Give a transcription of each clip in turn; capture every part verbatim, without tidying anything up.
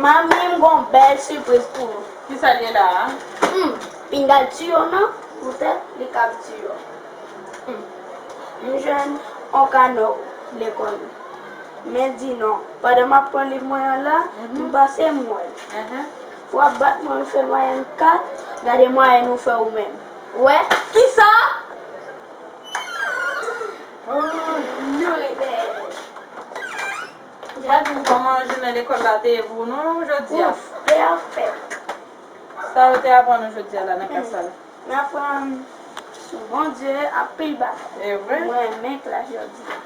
Manmi, m gon bèl sipriz pou ou. Kisa l ye la a? Hmm, pinga l tiyo non, poutèt li kab tiyo. Hmm. M jwenn yon kano lekòl. Men di non, pandan m ap pran liv mwen an la, m pase m wè l. W ap bat mwen, m fè mwayèn kat, gade mwayèn ou fè ou menm. Ou wè? Kisa? Oh, non, Rebè. Gad kòman jounen lekòl la te ye pou nou jodi a. Ouf, pèfèk. Sa yo te aprann nou jodi a la nan klas la? M aprann sou Bondye anpil bagay. E vre? Mwen renmen klas jodi a.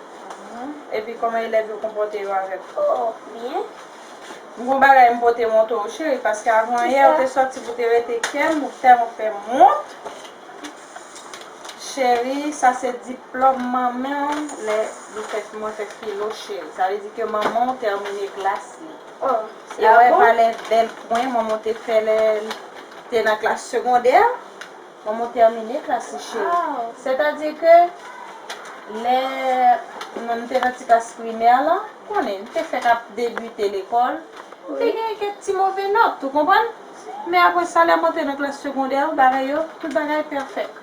Mhm. Epi kòman elèv yo konpòte yo avèk ou? Oh, byen. M gon bagay m pote montre w, cheri, paske avan yè ou te sòti pou te rete kè m, ou tèlman fè m wont. Cheri, sa se diplòm manman w lè li fè, mwen fè filo, cheri. Sa vle di ke manman w tèmine klas li. Oh, e wè, pa lè bèl pwen manman w te fè lè l te nan klas segondè, manman w tèmine klas li, cheri. Sètadi ke lè m te nan ti klas primè la, konnen, m te fèk ap debite lekòl. Te genyen kèk ti move nòt, ou konprann? Men apre sa, lè m antre nan klas segondè, bagay yo, tout bagay pèfèk.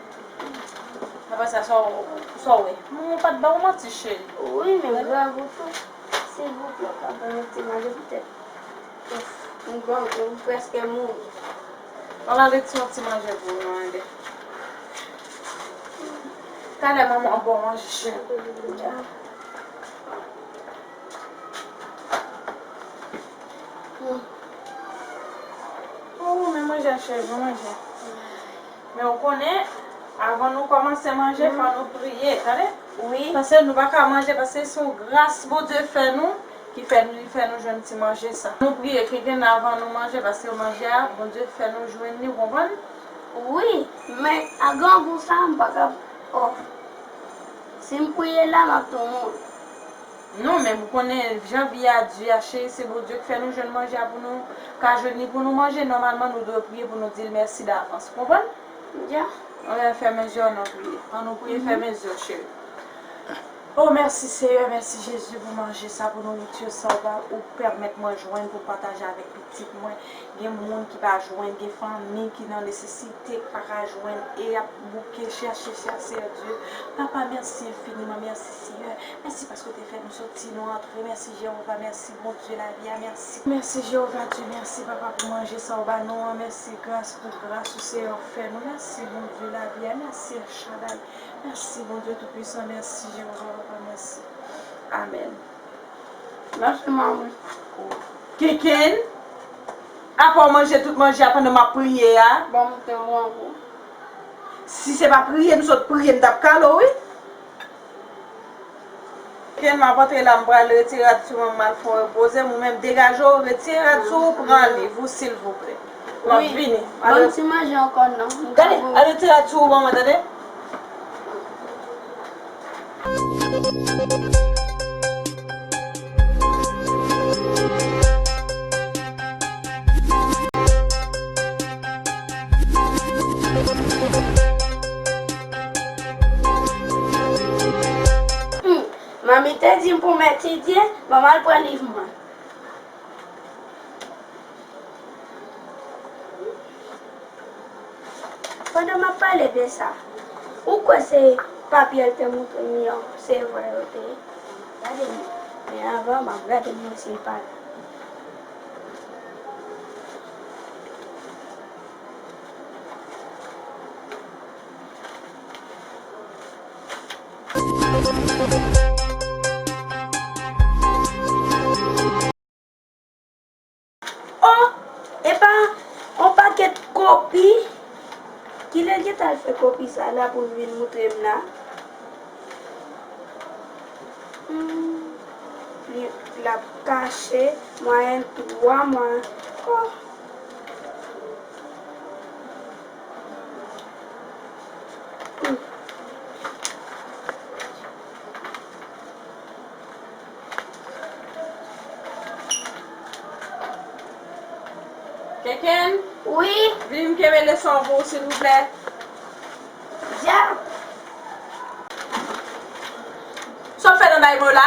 Apre sa, sa w, sa w wè? Manman w pa t ba w manti, cheri. Wi, men grav ou tou. Silvouplè, w ka ban m yon ti manje poutèt. Ouf, m grangou, m prèske mouri. Ann al retire yon ti manje pou ou non, enben. Talè manman w ba w manje, cheri. Oh, men manje a, cheri, bon manje. Men ou konnen, avan nou kòmanse manje, fò nou priye, tande? Wi. Paske nou pa ka manje, paske se yon gras Bondye fè nou, ki fè nou, li fè nou jwenn ti manje sa. Nou priye, kenkenn avan nou manje, paske manje a, Bondye fè nou jwenn li, ou konprann? Wi, men a grangou sa, m pa ka, oh. Si m priye la, m ap tou mouri. Non, men ou konnen jan vi a di a, cheri, se Bondye ki fè nou jwenn manje a pou nou ka jwenn li pou nou manje. Nòmalman, nou dwe priye pou nou di l mèsi davans. Ou konprann? Byen. Ann fèmen zye w, ann priye. Ann nou priye, fèmen zye w, cheri. Oh, mèsi, Seyè, mèsi, Jezi, pou manje sa, pou nouriti sa ou ba, ou pèmèt mwen jwenn pou pataje avèk pitit mwen. Gen moun ki pa jwenn, gen fanmi ki nan nesesite, ki pa ka jwenn, e y ap bouke, chèche, chèche, Seyè Dye. Papa, mèsi enfiniman, mèsi, Seyè. Mèsi paske w te fè nou soti, nou antre. Mèsi, Jewova, mèsi, Bondye lavi a, mèsi. Mèsi, Jewova Dye, mèsi, Papa, pou manje sa w ba nou an. Mèsi, gras pou gras ou, Seyè, w fè nou. Mèsi, Bondye lavi a, mèsi, El Shaddai. Mèsi, Bondye Toupisan, mèsi, Jewova, Papa, mèsi. Amèn. Mèsi, manmi. Kenkenn, apa w manje tout manje a pandan m ap priye a? Ban m te rango. Si se pa priye m sot priye, m t ap kale w, wi. Kenkenn, m ap antre la, m pral retire rad sou mwen, m al fè w repoze m, ou menm degaje w, retire rad sou ou, pran liv ou, silvouplè. M ap vini. Ban m ti manje ankò non. Gade, al retire rad sou ou, ban mwen, tande? Hmm, manmi te di m pou m etidye, ban m al pran liv mwen. Pandan m ap pale de sa, ou kwè se papye l te montre m yo, se vre yo te ye? Gade m. Men avan, m ap gade m wè si l pa la. Oh, epa yon pakèt kopi. Kilè l gentan al fè kopi sa la pou l vin moutre m la? Hmm, li, l ap kache mwayen twa mwa. Oh. Hmm. Kenkenn? Wi? Vin m kenbe leson an pou ou, silvouplè. Dja. Sa w fè nan bay mwen la?